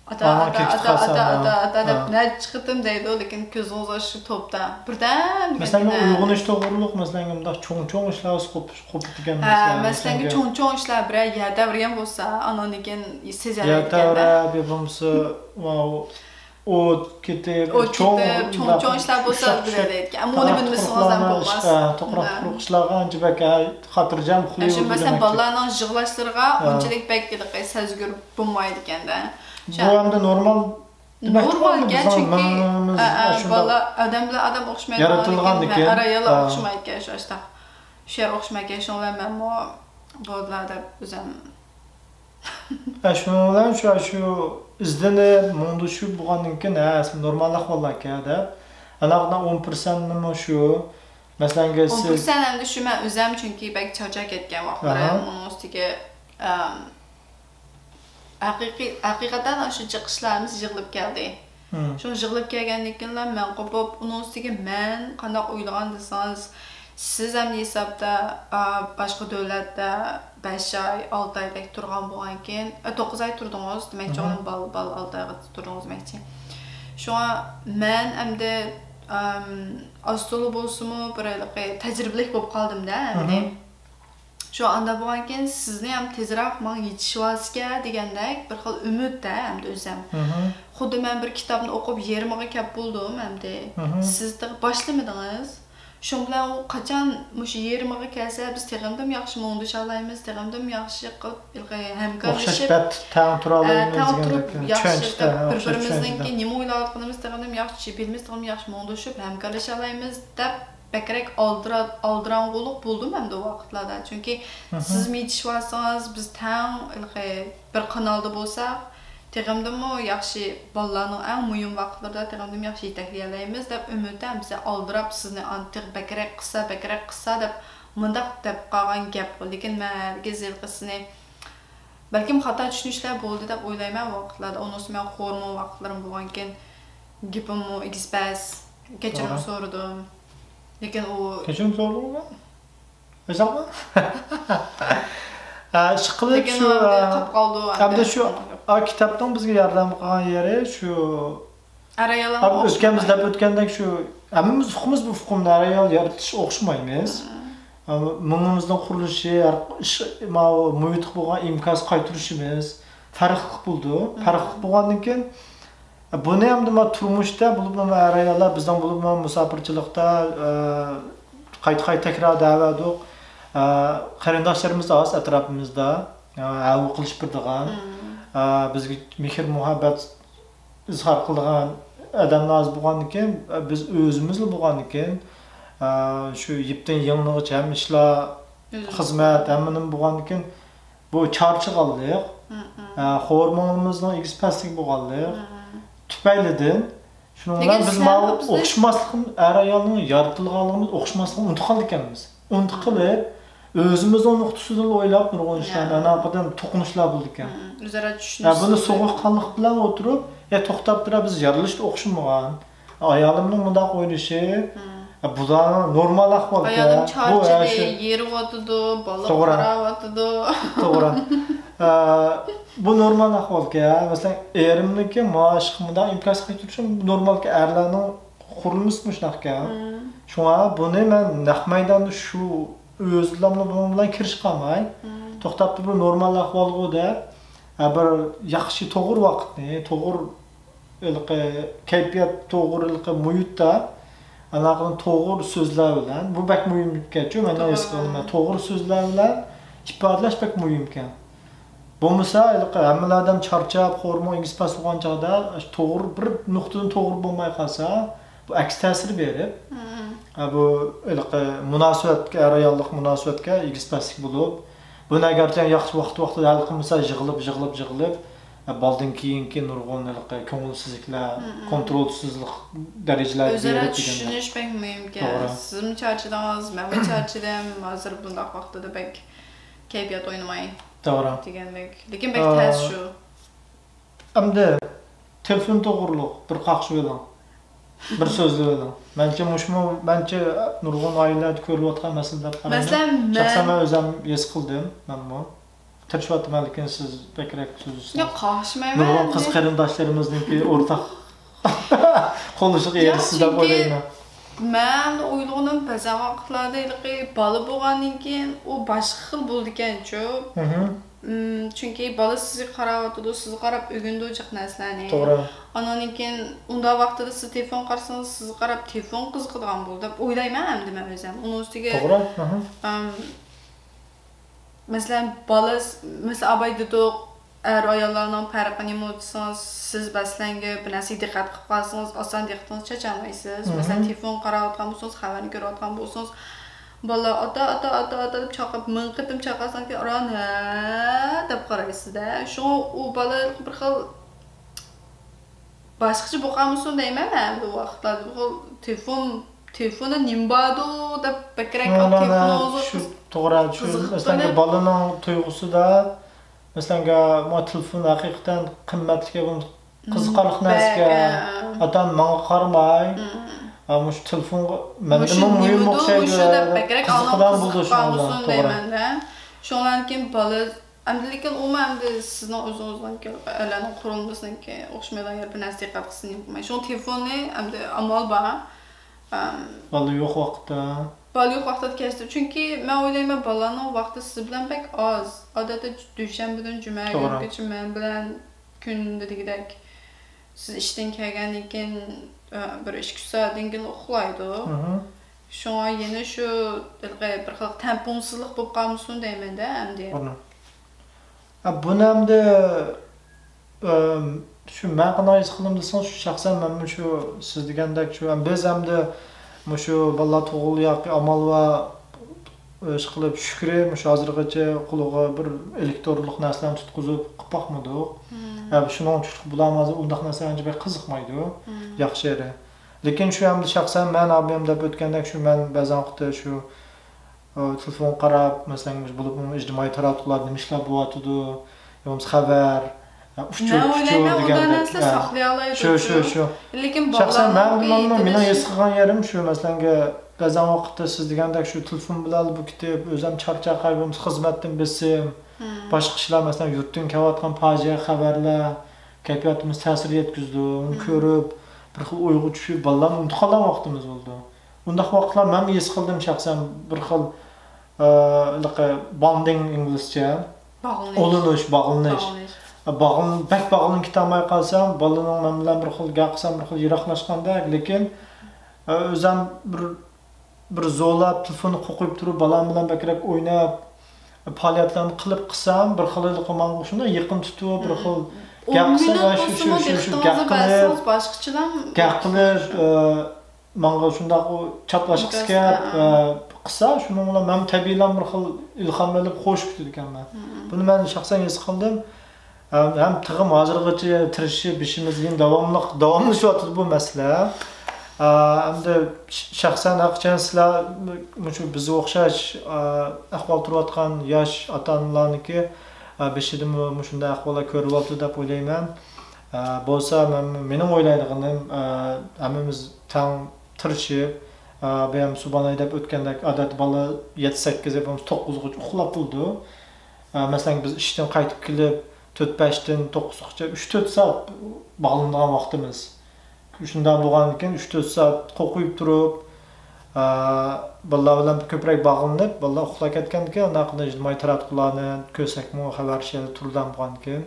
ئاتا، ئاتا، ئاتا، ئاتا، ئاتا دەپ نەچچە قېتىم دەيدۇ، لېكىن كۆزىڭىز ئاشۇ توپتا. بىردەم مەسىلەن، ئويغىنىش توغرۇلۇق، مەسىلەن، مۇنداق چوڭ-چوڭ ئىشلار قوپۇپ، قوپۇپ دېگەن ھە، نەرسە، مەسىلەن، چوڭ-چوڭ ئىشلار بىرەر يەر تەۋرىگەن بولسا، ئانىڭدىن كېيىن سېزەلەيدىكەن-دە. يەر تەۋرەپ، يا بولمىسا، ماۋۇ ئوت كېتىپ، ئوت كېتىپ، چوڭ-چوڭ ئىشلار بولسا بىلەلەيدىكەن. ئەمما ئۇنى بىلمىسىڭىز ھەم بولماس. توقراق-توقراق ئىشلارغا ئانچە بەك خاتىرجەم ئۇخلىۋېرىدۇ دېمەكچى. مەسىلەن، بالىلارنىڭ يىغلاشلىرىغا ئۇنچىلىك بەك ھېلىقى سەزگۈر بولمايدىكەن-دە. بۇ ئەمدى نورمال نورمالكەن، چۈنكى، ئە، ئە، بالا ئادەم بىلەن ئادەم ئوخشىمايدىغان، ئەر-ئاياللار ئوخشىمايدىكەن، شۇ ئاشتاق. شۇ يەر ئوخشىمايدىكەن، شۇنىڭ بىلەن مەنمۇ بولدىلا دەپ ئۆزۈم. ھە، شۇنىڭ بىلەن شۇ، شۇ ئىزدىنىپ، مۇڭدىشىپ بولغاندىن كېيىن، ھە، ئەسلى نورمال ئەھۋاللاركەن دەپ. ئەنە ئون پىرسەنتنىمۇ شۇ، مەسىلەن، ئون پىرسەنت ئەمدى شۇ مەن ئۆزەم، چۈنكى بەك چارچاپ كەتكەن ۋاقىتلىرىم، ئۇنىڭ ئۈستىگە، ئەم، ھەقىقىي، ھەقىقەتەن ئاشۇ جىق ئىشلىرىمىز يىغىلىپ كەلدى. شۇ يىغىلىپ كەلگەندىن كېيىنلا مەن قوپۇپ، ئۇنىڭ ئۈستىگە مەن قانداق ئويلىغان دېسىڭىز، سىز ئەمدى ھېسابتا، ئا، باشقا دۆلەتتە بەش ئاي، ئالتە ئايدەك تۇرغان بولغانكىن، ئا، توققۇز ئاي تۇردىڭىز دېمەكچى، ئۇنىڭ بال-، بالىلار ئالتە ئايغا تۇردىڭىز دېمەكچى. شۇڭا مەن ئەمدى، ئەم، ئاز تولا بولسىمۇ، بىر ھېلىقى تەجرىبىلىك بولۇپ قالدىم-دە ئەمدى. شۇ ئانداق بولغانكىن، سىزنى ھەم تېزراق ماڭا يېتىشىۋالسىكەن دېگەندەك بىر خىل ئۈمىد-دە ئەمدى ئۆزەم. خۇددى مەن بىر كىتابنى ئوقۇپ يېرىمىغا كەپ بولدۇم ئەمدى. سىز تېخى باشلىمىدىڭىز. شۇنىڭ بىلەن ئۇ قاچان مۇشۇ يېرىمىغا كەلسە، بىز تېخىمدىمۇ ياخشى مۇڭدىشالايمىز، تېخىمدىمۇ ياخشى قىلىپ، ھەمكارلىشىپ، ئوخشاش بەت تەڭ تۇرالايمىز، تەڭ تۇرۇپ، دېگەندەك، ياخشى قىلىپ، بىر-بىرىمىزنىڭكى نېمە ئويلاۋاتقىنىمىزنى تېخىمدىمۇ ياخشى بىلىمىز، تېخىمدىمۇ ياخشى مۇڭدىشىپ، ھەمكارلىشالايمىز دەپ بەكرەك ئالدىرا-، ئالدىراڭغۇلۇق بولدۇم ئەمدى ئۇ ۋاقىتلاردا. چۈنكى سىزمۇ يېتىشىۋالسىڭىز، بىز تەڭ ھېلىقى بىر قانالدا بولساق، تېخىمدىمۇ ياخشى بالىلارنىڭ ئەڭ مۇھىم ۋاقىتلىرىدا تېخىمدىمۇ ياخشى يېتەكلىيەلەيمىز دەپ ئۈمىدتە، بىزنى ئالدىراپ، سىزنى ئان-، تېخى بەكرەك قىلسا، بەكرەك قىلسا دەپ مۇنداق دەپ قالغان گەپ بۇ. لېكىن مەن ھەرگىز ھېلىقى سىزنى، بەلكىم خاتا چۈشىنىشلەر بولدى دەپ ئويلايمەن ئۇ ۋاقىتلاردا. ئۇنىڭ ئۈستىگە مەن خورمون ۋاقىتلىرىم بولغانكىن، گېپىممۇ ئېگىز-پەس، كەچۈرۈم سورىدىم. لېكىن ئۇ كەچۈرۈم سورىدىڭىزمۇ؟ ئېسەقمۇ؟ ھە، ئىشقىلىپ لېكىن شۇ ئۇ ئەمدى ئە، قاپ قالدى ئۇ. ئەمدى شۇ ئا، كىتابنىڭ بىزگە ياردەم قىلغان يېرى شۇ ئەر ئاياللار ئەمدى ئۆتكەن بىز دەپ ئۆتكەندەك شۇ ھەممىمىز ئۇقىمىز بۇ ئۇقۇمنى ئەر ئايال يارىتىش ئوخشىمايمىز. مېڭىمىزنىڭ قۇرۇلۇشى، ھەر ئىش، ماۋۇ مۇھىتقا بولغان ئىنكاس قايتۇرۇشىمىز پەرقلىق بولىدۇ. پەرقلىق بولغاندىن كېيىن بۇنى ئەمدى مانا تۇرمۇشتا بولۇپمۇ ئەر ئاياللار بىزنىڭ بولۇپمۇ مۇساپىرچىلىقتا ئە، قايتا قايتا تەكرار دەۋەردۇق. ئە، قېرىنداشلىرىمىز ئاز ئەتراپىمىزدا ئە، ھەۋە قىلىشىپ بېرىدىغان، ئە، بىزگە مېھىر مۇھەببەت ئىزھار قىلىدىغان ئادەملەر ئاز بولغاندىكىن، ئە، بىز ئۆزىمىزلا بولغاندىكىن، ئە، شۇ يىپتىن يىڭنىغىچە ھەممە ئىشلار، خىزمەت، ھەممە نېمە بولغاندىكىن، بۇ چارچىغانلىق، ئە، خورمونىمىزنىڭ ئېگىز پەسلىكى بولغانلىق تۈپەيلىدىن، شۇنىڭ بىلەن بىز ماۋۇ ئوخشىماسلىقنى، ئەر ئايالنىڭ يارىتىلغانلىقىمىز ئوخشىماسلىقىنى ئۇنتۇپ قالىدىكەنمىز. ئۇنتۇپ قېلىپ، ئۆزىمىزنىڭ نۇقتىسىدىن ئويلاپ نۇرغۇن ئىشلارنى، ئالاقىدىن توقۇنۇشلار بولىدىكەن. ئۆزئارا ھە، بۇنى سوغۇققانلىق بىلەن ئولتۇرۇپ، يا توختاپ تۇرا بىز يارىلىشتا ئوخشىمىغان. ئايالىمنىڭ مۇنداق ئويلىشى، ھە، بۇلار نورمال ئەھۋالكەن. ئايالىم بۇ ھە، چارچىدى، شۇ. يېرىۋاتىدۇ، بالا توغرا. قاراۋاتىدۇ. توغرا. ئە، بۇ نورمال ئەھۋالكەن. مەسىلەن، ئېرىمنىڭكى ماڭا ئىشقا مۇنداق ئىنكاس قايتۇرۇشى نورمالكەن. ئەرلەرنىڭ قۇرۇلمىسى مۇشۇنداقكەن. شۇڭا بۇنى مەن نەق مەيداندا شۇ ئۆزلەمنى بۇنىڭ بىلەن كىرىشىپ قالماي، توختاپ تۇرۇپ بىر نورمال ئەھۋالغۇ دەپ، ھە، بىر ياخشى توغرا ۋاقىتنى، توغرا ھېلىقى كەيپىيات، توغرا ھېلىقى مۇھىتتا، ئالاقىدىن توغرا سۆزلەر بىلەن، بۇ بەك مۇھىمكەنچۇ، مەن ھېس قىلىمەن. توغرا سۆزلەر بىلەن ئىپادىلەش بەك مۇھىمكەن. بولمىسا، ھېلىقى ھەممىلا ئادەم چارچاپ، خورمون ئېگىز پەس بولغان چاغدا، توغرا بىر نۇقتىدىن توغرا بولماي قالسا، بۇ ئەكس تەسىر بېرىپ، ھە، بۇ ھېلىقى مۇناسىۋەتكە، ئەر-ئاياللىق مۇناسىۋەتكە ئېگىز پەسلىك بولۇپ، بۇنى ئەگەرچە ياخشى ۋاقىت ۋاقتىدا ھەل قىلمىسا، يىغىلىپ، يىغىلىپ، يىغىلىپ، ھە، بالدىن كېيىنكى نۇرغۇن ھېلىقى كۆڭۈلسىزلىكلەر، كونترولسىزلىق دەرىجىلەرگە ئۆزئارا بېرىپ دېگەندەك. چۈشىنىش بەك مۇھىمكەن. توغرا. سىزمۇ چارچىدىڭىز، مەنمۇ چارچىدىم. ھازىر بۇنداق ۋاقتىدا بەك كەيپىيات ئوينىماي توغرا. دېگەندەك. لېكىن بەك ئا، تەس شۇ. ئەمدى تېلېفون توغرۇلۇق بىر قاقشىۋېلىڭ. بىر سۆزلىۋېلىڭ. مەنچە مۇشۇمۇ، مەنچە نۇرغۇن ئائىلىلەردە كۆرۈلۈۋاتقان مەسىلە دەپ قارايمەن. مەسىلەن، شەخسەن مەن مەن ئۆزۈم ھېس قىلدىم، مەنمۇ. تىرىشىۋاتىمەن، لېكىن سىز بەكرەك سۆزلىسىڭىز. ياق، قاقشىمايمەن. نۇرغۇن قىز قېرىنداشلىرىمىزنىڭكى ئورتاق قوللىشىغا ئېرىشسە دەپ ئويلايمەن. مەن ئويلىغىنىم، بەزەن ۋاقىتلاردا ھېلىقى بالا بولغاندىن كېيىن ئۇ باشقا خىل بولىدىكەنچۇ. ئىم، چۈنكى بالا سىزگە قاراۋاتىدۇ، سىزگە قاراپ ئۆگىنىدۇ جىق نەرسىلەرنى. توغرا. ئاناندىن كېيىن ئۇنداق ۋاقتىدا سىز تېلېفون قارىسىڭىز، سىزگە قاراپ تېلېفون قىزىقىدىغان بولىدۇ دەپ ئويلايمەن ئەمدى مەن ئۆزۈم. ئۇنىڭ ئۈستىگە، توغرا. ئىم، مەسىلەن، بالا، مەسىلەن، ئاباي دېدۇق، ئەر-ئاياللارنىڭ پەرقى نېمە دېسىڭىز، سىز مەسىلەنگە بىر نەرسىگە دىققەت قىلىپ قالسىڭىز، ئاسان دىققىتىڭىز چېچەلمەيسىز. مەسىلەن، تېلېفون قاراۋاتقان بولسىڭىز، خەۋەرنى كۆرۈۋاتقان بولسىڭىز، بالىلار «ئاتا، ئاتا، ئاتا، ئاتا» دەپ چاقىرىپ، مىڭ قېتىم چاقىرساڭكى، ئاران «ھە» دەپ قارايسىز-دە. شۇڭا ئۇ بالا بىر خىل باشقىچە بولۇپ قالمىسۇن دەيمەن مەن بۇ ۋاقىتلاردا. بىر خىل تېلېفون، تېلېفوندا نېمە باردۇ دەپ بەكرەك تېلېفون ئوزۇق شۇ توغرا، شۇ، مەسىلەن، بالىنىڭ تۇيغۇسىدا، مەسىلەن، ما تېلېفون ھەقىقەتەن قىممەتلىك، قىزىقارلىق نەرسىكەن. ئاتا-ئانا ماڭا قارىماي، مۇشۇ تېلېفونغا مەندىنمۇ مۇھىم ئوخشايدۇ دەپ بەكرەك قىزىقىدىغان بولىدۇ شۇڭا. توغرا. شۇڭلاردىن كېيىن بالا ئەمدى، لېكىن ئۇمۇ ئەمدى سىزنىڭ ئۆزىڭىزنىڭكى، ئەرلەرنىڭ قۇرۇلمىسىنىڭكى ئوخشىمايدىغان يەر، بىر نەرسە دىققەت قىلسا نېمە قىلماي. شۇڭا تېلېفوننى ئەمدى ئامال بار. ئەم، بالا يوق ۋاقىتتا. بالا يوق ۋاقىتتا كەچتە. چۈنكى مەن ئويلايمەن، بالىلارنىڭ ۋاقتى سىز بىلەن بەك ئاز. ئادەتتە دۈشەنبىدىن جۈمە توغرا. كۈنگىچە مەن بىلەن كۈندە دېگۈدەك. سىز ئىشتىن كەلگەندىن كېيىن، ئە، بىر ئىككى ئۈچ سائەتتىن كېيىن ئۇخلايدۇ. مھم. شۇڭا يەنە شۇ ھېلىقى بىر خىل تەڭپۇڭسىزلىق بولۇپ قالمىسۇن دەيمەن-دە ئەمدى. بۇنى. ھە، بۇنى ئەمدى، ئەم، شۇ مەن قانداق ھېس قىلدىم دېسىڭىز، شۇ شەخسەن مەنمۇ شۇ سىز دېگەندەك شۇ، ھەم بىز ئەمدى مۇشۇ بالىلار تۇغۇلدى ياكى ئامال بار ئىشقىلىپ شۈكرى، مۇشۇ ھازىرغىچە قولىغا بىر ئېلېكترونلۇق نەرسىلەرنى تۇتقۇزۇپ قىلىپ باقمىدۇق. ھە، شۇنىڭ ئۈچۈن بۇلارمۇ ھازىر ئۇنداق نەرسىلەر ئانچە بەك قىزىقمايدۇ. ياخشى يېرى. لېكىن شۇ ئەمدى شەخسەن مەن ئابىيەم دەپ ئۆتكەندەك شۇ مەن بەزەن ۋاقىتتا شۇ، ئە، تېلېفونغا قاراپ، مەسىلەن، بولۇپمۇ ئىجتىمائىي تاراتقۇلاردا نېمە ئىشلار بولۇۋاتىدۇ، يا بولمىسا خەۋەر، ئۇچۇر، مەن ئويلايمەن، ئۇنداق نەرسىلەر ساقلىيالايدۇ. شۇ، شۇ، شۇ. لېكىن شەخسەن مەن، مېنىڭ ھېس قىلغان يېرىم شۇ، مەسىلەنگە، بەزەن ۋاقىتتا سىز دېگەندەك شۇ تېلېفون بىلەن بۇ كېتىپ، ئۆزەم چارچاقاي بولمىسا خىزمەتتىن بېسىم، باشقا ئىشلار، مەسىلەن، يۇرتتىن كېلىۋاتقان پاجىئە خەۋەرلەر كەيپىياتىمىزغا تەسىر يەتكۈزىدۇ. ئۇنى كۆرۈپ، بىر خىل ئويغا چۈشۈپ، بالىلارنى ئۇنتۇپ قالغان ۋاقتىمىز بولىدۇ. ئۇنداق ۋاقىتلار مەنمۇ ھېس قىلدىم شەخسەن، بىر خىل، ئە، ھېلىقى باندىڭ ئىنگلىزچە. باغلىنىش. ئۇلىنىش، باغلىنىش. باغلىنىش. باغلىن-، بەك باغلىنىپ كېتەلمەي قالسام، بالىنىڭ مەن بىلەن بىر خىل گەپ قىلسام، بىر خىل يىراقلاشقاندەك، لېكىن، ئە، ئۆزەم بىر، بىر زورلاپ تېلېفوننى قوقۇپ تۇرۇپ، بالام بىلەن بەكرەك ئويناپ، پائالىيەتلەرنى قىلىپ قىلسام، بىر خىل ھېلىقى ماڭا شۇنداق يېقىن تۇتۇپ، بىر خىل گەپ قىلسا، ئون مىنۇت بولسىمۇ دىققىتىڭىزنى بەرسىڭىز، باشقىچىلا گەپ قىلىپ، ئە، ماڭا شۇنداق ئۇ چاپلاشقۇسى كەپ، ئە، قىلسا، شۇنىڭ بىلەن مەن تەبىئىيلا بىر خىل ئىلھام ئېلىپ خوش كۈتىدىكەنمەن. بۇنى مەن شەخسەن ھېس قىلدىم. ھەم، ھەم تېخىمۇ ھازىرغىچە تىرىشىپ، بېشىمىزدىن داۋاملىق، داۋاملىشىۋاتىدۇ بۇ مەسىلە. ئە، ئەمدى ش-، شەخسەن ھەقىچان سىلەر مۇشۇ بىزگە ئوخشاش، ئە، ئەھۋال تۇرۇۋاتقان ياش ئاتا-ئانىلارنىڭكى، ئە، بېشىدىمۇ مۇشۇنداق ئەھۋاللار كۆرۈلۈۋاتىدۇ دەپ ئويلايمەن. ئە، بولسا مەن، مېنىڭ ئويلايدىغىنىم، ئە، ھەممىمىز تەڭ تىرىشىپ، ئە، بۇ يەم سۇبان ھەيدەپ ئۆتكەندەك، ئادەتتە بالا يەتتە، سەككىز يا بولمىسا توققۇزغىچە ئۇخلاپ بولىدۇ. ئە، مەسىلەن، بىز ئىشتىن قايتىپ كېلىپ، تۆت، بەشتىن توققۇزغىچە ئۈچ، تۆت سائەت باغلىنىدىغان ۋاقتىمىز. شۇنداق بولغاندىكىن ئۈچ، تۆت سائەت قوقۇيۇپ تۇرۇپ، ئە، بالىلار بىلەن كۆپرەك باغلىنىپ، بالىلار ئۇخلاپ كەتكەندىكىن، ئانداق قىلىپ ئىجتىمائىي تاراتقۇلارنى كۆرسەكمۇ، خەۋەر شۇ يەردە تۇرىدىغان بولغاندىكىن،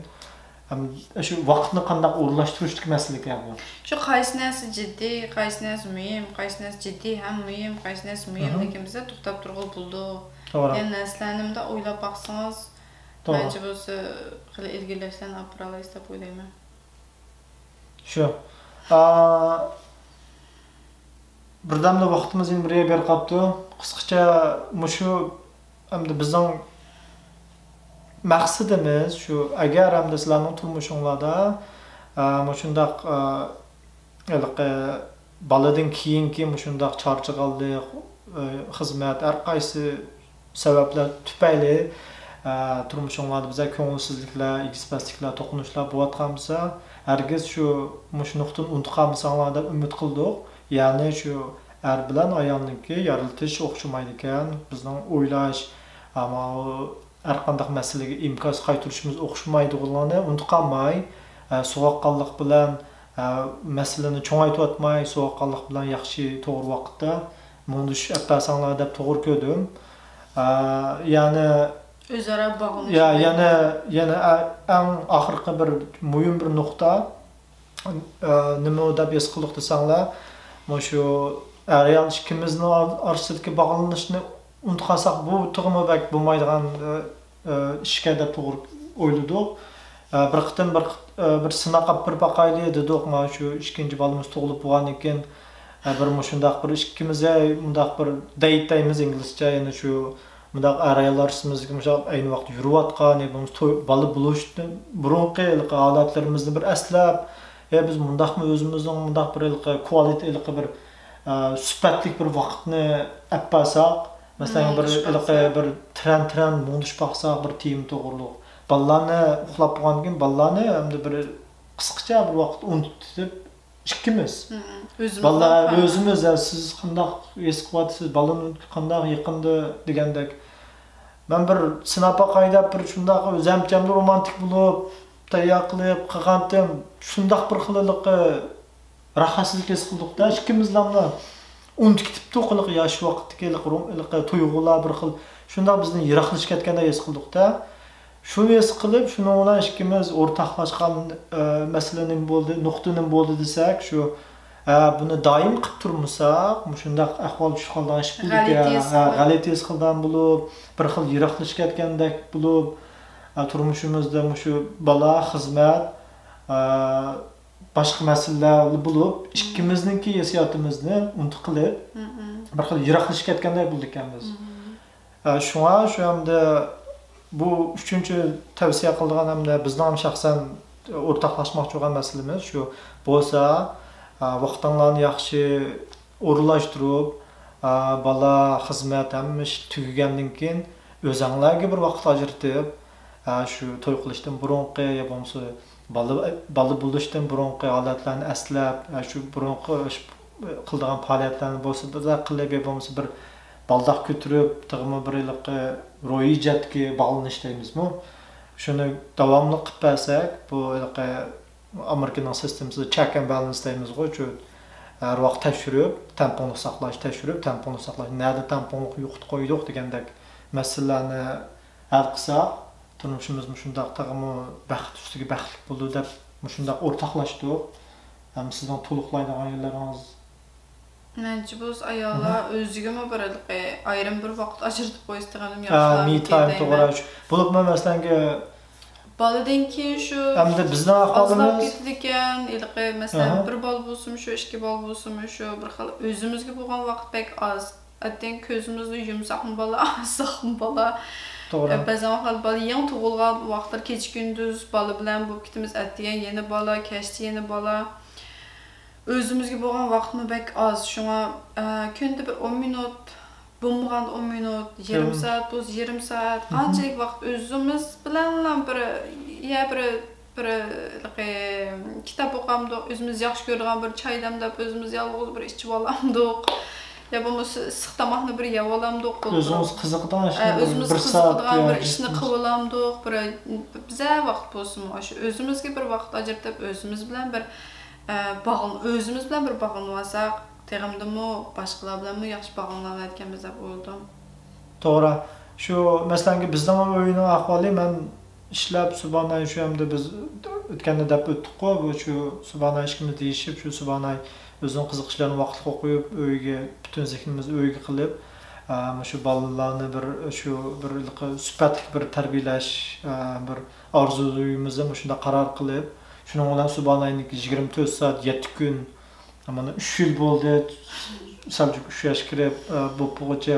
ھەم شۇ ۋاقىتنى قانداق ئورۇنلاشتۇرۇشتىكى مەسىلىكەن بۇ. شۇ قايسى نەرسە جىددىي، قايسى نەرسە مۇھىم، قايسى نەرسە جىددىي ھەم مۇھىم، قايسى نەرسە مۇھىم، لېكىن بىزدە توختاپ تۇرغىلى بولىدۇ دېگەن نەرسىلەرنى مۇنداق ئويلاپ باقسىڭىز، مەنچە بولسا خېلى ئىلگىرىلەشلەرنى ئاپىرالايسىز دەپ ئويلايمەن. شۇ. ئا، بىردەمدە ۋاقتىمىز يەنە بىر يەرگە بېرىپ قاپتۇ. قىسقىچە مۇشۇ، ئەمدى بىزنىڭ مەقسىتىمىز شۇ، ئەگەر ئەمدى سىلەرنىڭ تۇرمۇشۇڭلاردا، ئا، مۇشۇنداق، ئا، ھېلىقى بالىدىن كېيىنكى مۇشۇنداق چارچىغانلىق، ئا، خىزمەت، ھەر قايسى سەۋەبلەر تۈپەيلى، ئە، تۇرمۇشۇڭلاردا بىزە كۆڭۈلسىزلىكلەر، ئېگىز-پەسلىكلەر، توقۇنۇشلار بولۇۋاتقان بولسا، ھەرگىز شۇ، مۇشۇ نۇقتىنى ئۇنتۇپ قالمىساڭلار دەپ ئۈمىد قىلدۇق. يەنى شۇ ئەر بىلەن ئايالنىڭكى يارىتىلىشى ئوخشىمايدىكەن، بىزنىڭ ئويلاش، ئەمما ھەر قانداق مەسىلىگە ئىنكاس قايتۇرۇشىمىز ئوخشىمايدىغانلىقىنى ئۇنتۇپ قالماي، ئە، سوغۇققانلىق بىلەن، ئە، مەسىلىنى چوڭايتىۋاتماي، سوغۇققانلىق بىلەن ياخشى، توغرا ۋاقىتتا مۇڭدىشىش ئەپ بەرسەڭلار دەپ توغرا كۆردۈم. ئە، يەنى، ئۆزئارا باغلىنىش. يا، يەنە، يەنە ئە-، ئەڭ ئاخىرقى بىر مۇھىم بىر نۇقتا، ئە، نېمە دەپ ھېس قىلدۇق دېسەڭلار، مۇشۇ ئەر-ئايال ئىككىمىزنىڭ ئار-، ئارىسىدىكى باغلىنىشنى ئۇنتۇپ قالساق، بۇ تېخىمۇ بەك بولمايدىغان، ئە، ئە، ئىشكەن دەپ توغرا ئويلىدۇق. ئە، بىر قېتىم بىر، ئە، بىر سىناق ئېلىپ بېرىپ باقايلى دېدۇق. مانا شۇ ئىككىنچى بالىمىز تۇغۇلۇپ بولغاندىن كېيىن، ئە، بىر مۇشۇنداق بىر ئىككىمىز، ئەي، مۇنداق بىر دەيت دەيمىز ئىنگلىزچە، يەنى شۇ مۇنداق ئەر-ئايال ئارىسىمىزدىكى مۇشۇ ئەينى ۋاقىتتا يۈرۈۋاتقان، يا بولمىسا توي، بالا بولۇشتىن بۇرۇنقى ھېلىقى ھالەتلىرىمىزنى بىر ئەسلەپ، ئە، بىز مۇنداقمۇ ئۆزىمىزنىڭ مۇنداق بىر ھېلىقى كۋالىتېت، ھېلىقى بىر، ئە، سۈپەتلىك بىر ۋاقىتنى ئەپ بارساق، مەسىلەن، بىر ھېلىقى بىر تىرەن-تىرەن مۇڭدىشىپ باقساق، بىر تېما توغرۇلۇق. بالىلارنى ئۇخلاپ بولغاندىن كېيىن، بالىلارنى ئەمدى بىر قىسقىچە بىر ۋاقىت ئۇنتۇتۇپ، ئىككىمىز. بالىلار ئۆزىمىز، يا، سىز قانداق ھېس قىلىۋاتىسىز، بالىنى قانداق يېقىندى دېگەندەك. مەن بىر سىناپ باقاي دەپ، بىر شۇنداق ئۆزەمچە رومانتىك بولۇپ، تەييار قىلىپ قىلغانتىم، شۇنداق بىر خىل ھېلىقى راھەتسىزلىك ھېس قىلدۇقتا، ئىككىمىزلاملا ئۇنتۇپ كېتىپتۇق، ھېلىقى ياش ۋاقىتتىكى ھېلىقى روم-، ھېلىقى تۇيغۇلار بىر خىل، شۇنداق بىزدىن يىراقلىشىپ كەتكەندەك ھېس قىلدۇقتا. شۇنى ھېس قىلىپ، شۇنىڭ بىلەن ئىككىمىز ئورتاقلاشقان، ئە، مەسىلە نېمە بولدى، نۇقتا نېمە بولدى دېسەك، شۇ، ئە، بۇنى دائىم قىلىپ تۇرمىساق، مۇشۇنداق ئەھۋال چۈشۈپ قالىدىغان ئىش بولىدىكەن. غەلىتە ھېس قىلىدىغان بولۇپ، بىر خىل يىراقلىشىپ كەتكەندەك بولۇپ، ئە، تۇرمۇشىمىزدا مۇشۇ بالا، خىزمەت، ئە، باشقا مەسىلىلەر بولۇپ، ئىككىمىزنىڭكى ھېسسىياتىمىزنى ئۇنتۇپ قېلىپ، بىر خىل يىراقلىشىپ كەتكەندەك بولىدىكەنمىز. ئە، شۇڭا شۇ ھەمدە بۇ ئۈچىنچى تەۋسىيە قىلىدىغان ھەمدە بىزنىڭ ھەم شەخسەن ئورتاقلاشماقچى بولغان مەسىلىمىز شۇ بولسا، ئە، ۋاقتىڭلارنى ياخشى ئورۇنلاشتۇرۇپ، ئە، بالا، خىزمەت، ھەممە ئىش تۈگىگەندىن كېيىن ئۆزەڭلارگە بىر ۋاقىت ئاجرىتىپ، ئە، شۇ توي قىلىشتىن بۇرۇنقى يا بولمىسا بالا، بالا بولۇشتىن بۇرۇنقى ھالەتلەرنى ئەسلەپ، ئە، شۇ بۇرۇنقى ئىش، قىلىدىغان پائالىيەتلەرنى بولسا بىردەك قىلىپ، يا بولمىسا بىر بالداق كۆتۈرۈپ، تېخىمۇ بىر ھېلىقى روھىي جەھەتتىكى باغلىنىش دەيمىزمۇ؟ شۇنى داۋاملىق قىلىپ بەرسەك، بۇ ھېلىقى ئامېرىكىنىڭ سىستېمىسىدا چېك ئەند بەلانس دەيمىزغۇ، شۇ ھەر ۋاقىت تەكشۈرۈپ، تەڭپۇڭلۇق ساقلاش، تەكشۈرۈپ، تەڭپۇڭلۇق ساقلاش، نەدە تەڭپۇڭلۇق يوقىتىپ قويدۇق دېگەندەك مەسىلىلەرنى ھەل قىلساق، تۇرمۇشىمىزمۇ شۇنداق تېخىمۇ بەخت ئۈستىگە بەختلىك بولىدۇ دەپ مۇشۇنداق ئورتاقلاشتۇق. ھەم سىزنىڭ تولۇقلايدىغان يەرلىرىڭىز؟ مەنچە بولسا ئاياللار ئۆزىگىمۇ بىر ھېلىقى ئايرىم بىر ۋاقىت ئاجرىتىپ قويسا تېخىمۇ ياخشىراق مى تايم، توغرا. بولۇپمۇ مەسىلەنگە بالىدىن كېيىن شۇ ئەمدى بىزنىڭ ئازلاپ ئەھۋالىمىز كېتىدىكەن. ھېلىقى مەسىلەن، ئاھا، بىر بالا بولسىمۇ شۇ، ئىككى بالا بولسىمۇ شۇ، بىر خىل ئۆزىمىزگە بولغان ۋاقىت بەك ئاز. ئەتىگەن كۆزىمىزنى يۇمساقمۇ بالا، ئاچساقمۇ بالا. توغرا. بەزەن ۋاقىت بالا يېڭى تۇغۇلغان ۋاقىتلار كېچە كۈندۈز بالا بىلەن بولۇپ كېتىمىز، ئەتىگەن يەنە بالا، كەچتە يەنە بالا. ئۆزىمىزگە بولغان ۋاقىتمۇ بەك ئاز. شۇڭا، ئە، كۈندە بىر ئون مىنۇت، بولمىغاندا ئون مىنۇت، يېرىم سائەت بولسا يېرىم سائەت، قانچىلىك ۋاقىت ئۆزىمىز بىلەنلا بىر، يا بىر، بىر، ھېلىقى، كىتاب ئوقامدۇق، ئۆزىمىز ياخشى كۆرىدىغان بىر چاي دەملەپ، ئۆزىمىز يالغۇز بىر ئىچىۋالامدۇق، يا بولمىسا ئىسسىق تاماقنى بىر يەۋالامدۇق، ئۆزىڭىز قىزىقىدىغان ئىشنى ئە، بىر، ئۆزىمىز بىر سائەت قىزىقىدىغان يا بىر ئىشنى قىلىۋالامدۇق، بىر، بىزە ۋاقىت بولسىمۇ، شۇ ئۆزىمىزگە بىر ۋاقىت ئاجرىتىپ، ئۆزىمىز بىلەن بىر، ئە، باغلىن-، ئۆزىمىز بىلەن بىر باغلىنىۋالساق، تېخىمۇ باشقىلار بىلەنمۇ ياخشى باغلىنالايدىكەنمىز دەپ ئويلىدىم. توغرا. شۇ، مەسىلەنكى، بىزنىڭ ئۆينىڭ ئەھۋالى، مەن ئىشلەپ، سۇباناي شۇ ئەمدى بىز ئۆتكەندە دەپ ئۆتتۇققۇ، بۇ شۇ سۇباناي ئىككىمىز دېيىشىپ، شۇ سۇباناي ئۆزىنىڭ قىزىقىشلىرىنى ۋاقىتلىق ئوقۇپ، ئۆيگە، پۈتۈن زېھنىمىزنى ئۆيگە قىلىپ، ئە، مۇشۇ بالىلارنى بىر، شۇ بىر ھېلىقى سۈپەتلىك بىر تەربىيەلەش، ئە، بىر ئارزۇيىمىزدا مۇشۇنداق قارار قىلىپ، شۇنىڭ بىلەن سۇباناينىڭكى يىگىرمە تۆت سائەت، يەتتە كۈن، مانا ئۈچ يىل بولدى، سەلجۇق ئۈچ ياشقا كىرىپ، ئە، بوپپىغۇچە،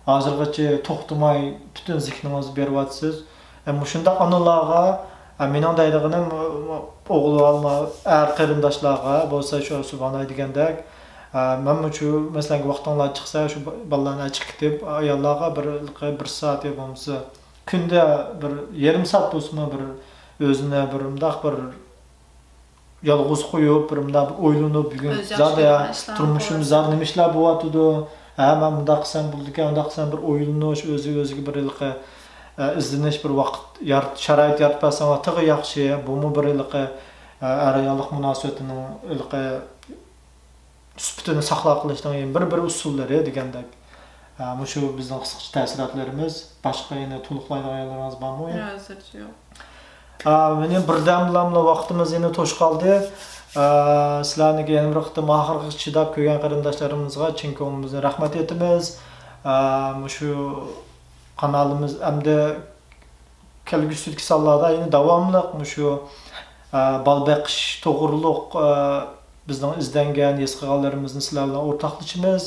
ھازىرغىچە توختىماي پۈتۈن زېھنىڭىزنى بېرىۋاتىسىز. ئە، مۇشۇنداق ئانىلارغا، ئە، مېنىڭ دەيدىغىنىم، ئوغۇل بالىلار، ئەر قېرىنداشلارغا بولسا شۇ سۇباناي دېگەندەك، ئە، مەنمۇ شۇ، مەسىلەن، ۋاقتىڭلار چىقسا، شۇ با-، بالىلارنى چىقىپ كېتىپ، ئاياللارغا بىر، بىر سائەت يا بولمىسا كۈندە بىر يېرىم سائەت بولسىمۇ بىر ئۆزىنى بىر مۇنداق بىر يالغۇز قويۇپ، بىر مۇنداق بىر ئويلىنىپ، بۈگۈن زادى تۇرمۇشۇمدا زادى نېمە ئىشلار بولۇۋاتىدۇ؟ ھە، مەن مۇنداق قىلسام بولىدىكەن، ئۇنداق قىلسام، بىر ئويلىنىش، ئۆزى ئۆزىگە بىر ھېلىقى، ئە، ئىزدىنىش، بىر ۋاقىت يارىت-، شارائىت يارىتىپ بەرسەڭلار تېخى ياخشى. بۇمۇ بىر ھېلىقى، ئە، ئەر-ئاياللىق مۇناسىۋىتىنىڭ ھېلىقى سۈپىتىنى ساقلاپ قېلىشنىڭ يەنە بىر، بىر ئۇسۇللىرى دېگەندەك. ئە، مۇشۇ بىزنىڭ قىسقىچە تەسىراتلىرىمىز. باشقا يەنە تولۇقلايدىغان يەرلىرىڭىز بارمۇ؟ ھازىرچە يوق. ئا، مېنىڭ بىردەملاملا ۋاقتىمىز يەنە توشۇپ قالدى. ئا، سىلەرنىڭكى يەنە بىر قېتىم ئاخىرغىچە چىداپ كۆرگەن قېرىنداشلىرىمىزغا چىن كۆڭلىمىزدىن رەھمەت ئېيتىمىز. ئا، مۇشۇ قانالىمىز ئەمدى كەلگۈسىدىكى سانلاردا يەنە داۋاملىق مۇشۇ، ئا، بالا بېقىش توغرۇلۇق، ئا، بىزنىڭ ئىزدەنگەن، ھېس قىلغانلىرىمىزنى سىلەر بىلەن ئورتاقلىشىمىز.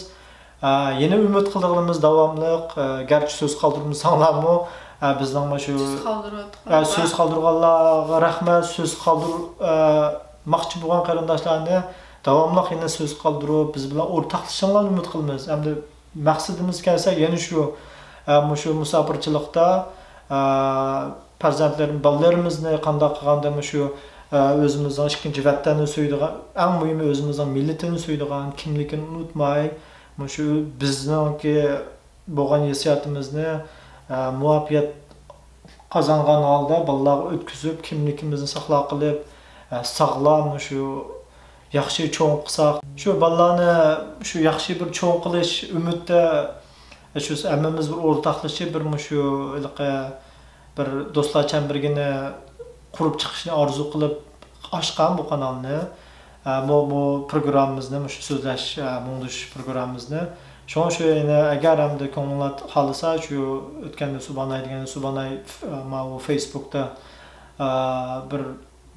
ئە، يەنە ئۈمىد قىلىدىغىنىمىز داۋاملىق، ئە، گەرچە سۆز قالدۇرمىساڭلارمۇ، ئە، بىزنىڭ مۇشۇ، سۆز قالدۇرۇۋاتقان ئە، سۆز قالدۇرغانلارغا رەھمەت، سۆز قالدۇر-، ئە، ماقچى بولغان قېرىنداشلارنى داۋاملىق يەنە سۆز قالدۇرۇپ، بىز بىلەن ئورتاقلىشىشىڭلارنى ئۈمىد قىلىمىز. ئەمدى مەقسىتىمىز كەلسە يەنە شۇ، ئە، مۇشۇ مۇساپىرچىلىقتا، ئە، پەرزەنتلىرىم-، بالىلىرىمىزنى قانداق قىلغاندا مۇشۇ، ئە، ئۆزىمىزنىڭ ئىككىنچى ۋەتەننى سۆيىدىغان، ئەڭ مۇھىمى ئۆزىمىزنىڭ مىللىتىنى سۆيىدىغان، كىملىكىنى ئۇنتۇماي، مۇشۇ بىزنىڭكى بولغان ھېسسىياتىمىزنى، ئە، مۇۋەپپەقىيەت قازانغان ھالدا بالىلارغا ئۆتكۈزۈپ، كىملىكىمىزنى ساقلاپ قېلىپ، ئە، ساغلام، مۇشۇ ياخشى چوڭ قىلساق، شۇ بالىلارنى شۇ ياخشى بىر چوڭ قىلىش ئۈمىدىدە، شۇ ھەممىمىز بىر ئورتاقلىشىپ، بىر مۇشۇ ھېلىقى بىر دوستلار چەمبىرىكىنى قۇرۇپ چىقىشنى ئارزۇ قىلىپ ئاچقان بۇ قانالنى. ئە، بۇ، بۇ پروگراممىمىزنى، مۇشۇ سۆزلەش، ئە، مۇڭدىشىش پروگراممىمىزنى. شۇڭا شۇ يەنە ئەگەر ئەمدى كۆڭلۈڭلار خالىسا، شۇ ئۆتكەندە سۇباناي دېگەن سۇباناي ف-، ئە، ماۋۇ فېيسبۇكتا، ئە، بىر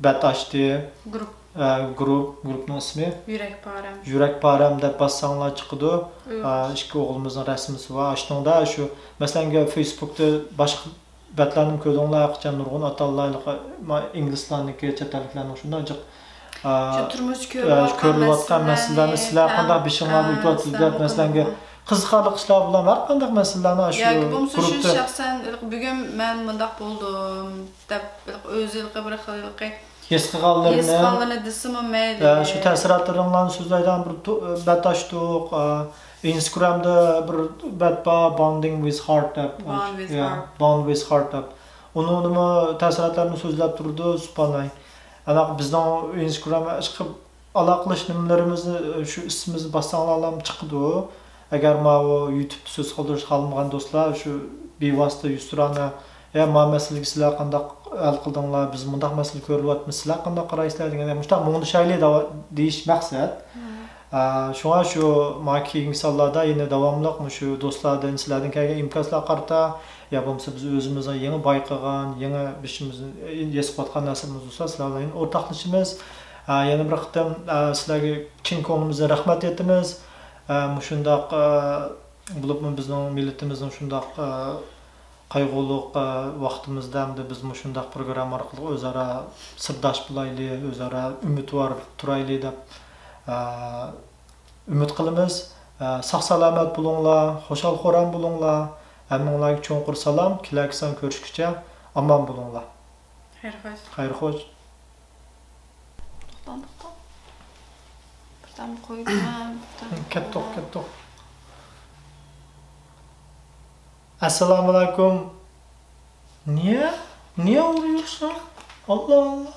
بەت ئاچتى. گۇرۇپ. ئە، گۇرۇپ، گۇرۇپنىڭ ئىسمى؟ يۈرەك پارەم. يۈرەك پارەم دەپ باسساڭلار چىقىدۇ. ئە، ئىككى ئوغلىمىزنىڭ رەسىمىسى بار. ئاشۇنىڭدا شۇ، مەسىلەن، فېيسبۇكتا باشقا بەتلەرنى كۆردۈڭلار، ھەرقاچان نۇرغۇن ئاتا-ئانىلار، ما-، ئىنگلىزلارنىكى، چەت ئەللىكلەرنىڭ شۇنداق جىق، ئا، شۇ تۇرمۇشتا ئا، كۆرۈلۈۋاتقان كۆرۈلۈۋاتقان مەسىلىلەرنى مەسىلىلەرنى سىلەر قانداق بېشىڭلاردا ئۆتۈۋاتىدۇ دەپ، مەسىلەنگە، قىزىقارلىق ئىشلار بىلەن ھەر قانداق مەسىلىلەرنى ئاشۇ ياكى بولمىسا شۇ گۇرۇپتا شەخسەن بۈگۈن مەن مۇنداق بولدۇم دەپ، ئۆزى بىر خىل، ھېس قىلغانلىرىنى، ھېس قىلغانلىرىنى دېسىمۇ مەيلى. ئە، شۇ تەسىراتلىرىڭلارنى سۆزلەيدىغان بىر تو- بەت ئاچتۇق. ئە، ئىنستاگرامدا بىر بەت بار، Bonding with Heart دەپ. Bond with يا، Heart. Bond with Heart دەپ. ئۇنىڭدىمۇ تەسىراتلارنى سۆزلەپ تۇرىدۇ، سۇپاناي. ئانداق بىزنىڭ ئىنستاگرام ئىشقىلىپ ئالاقىلىشىش نېمىلىرىمىزنى، شۇ ئىسمىمىزنى باسساڭلارلا چىقىدۇ. ئەگەر ماۋۇ يۇتۇبتا سۆز قالدۇرۇشنى خالىمىغان دوستلار، شۇ بىۋاسىتە يۈزتۇرانە، يا ما مەسىلىگە سىلەر قانداق ھەل قىلدىڭلار، بىز مۇنداق مەسىلە كۆرۈۋاتىمىز، سىلەر قانداق قارايسىلەر دېگەندەك مۇشۇنداق مۇڭدىشايلى دەۋ- دېيىش مەقسەت. ئە، شۇڭا شۇ ما كېيىنكى سانلاردا يەنە داۋاملىق مۇشۇ دوستلاردىن سىلەردىن كەلگەن ئىنكاسلارغا قارىتا، يا بولمىسا بىز ئۆزىمىزنىڭ يېڭى بايقىغان، يېڭى بېشىمىزنى ياسىۋاتقان نەرسىلىرىمىز بولسا سىلەر بىلەن ئورتاقلىشىمىز. ئە، يەنە بىر قېتىم، ئە، سىلەرگە چىن كۆڭلىمىزدىن رەھمەت ئېيتىمىز. ئە، مۇشۇنداق، ئە، بولۇپمۇ بىزنىڭ مىللىتىمىزنىڭ شۇنداق، ئە، قايغۇلۇق، ئە، ۋاقتىمىزدا ئەمدى بىز مۇشۇنداق پروگرامما ئارقىلىق ئۆزئارا سىرداش بولايلى، ئۆزئارا ئۈمىدۋار تۇرايلى دەپ، ئە، ئۈمىد قىلىمىز. ئە، ساق-سالامەت بولۇڭلار، خۇشال-خۇرام بولۇڭلار. ھەممىڭلارگە چوڭقۇر سالام، كېلەكى سان كۆرۈشكىچە ئامان بولۇڭلار. خەير خوش. خەير خوش. توختاڭ، توختاڭ. بىردەم قويدۇم، بىردەم. كەتتۇق، كەتتۇق. ئەسسالامۇئەلەيكۇم. نىيە؟ نىيە ئۇرۇيۇرسەن؟ ئاللا، ئاللا.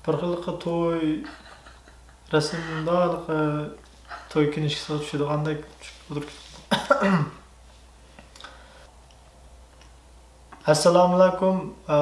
بىر خىلقى توي رەسىمدە ھېلىقى توي كىنىشكىسىغا چۈشىدىغاندەك چۈشۈپ ئولتۇرۇپ كېتىپتۇ. ئەسسالامۇئەلەيكۇم. ئە،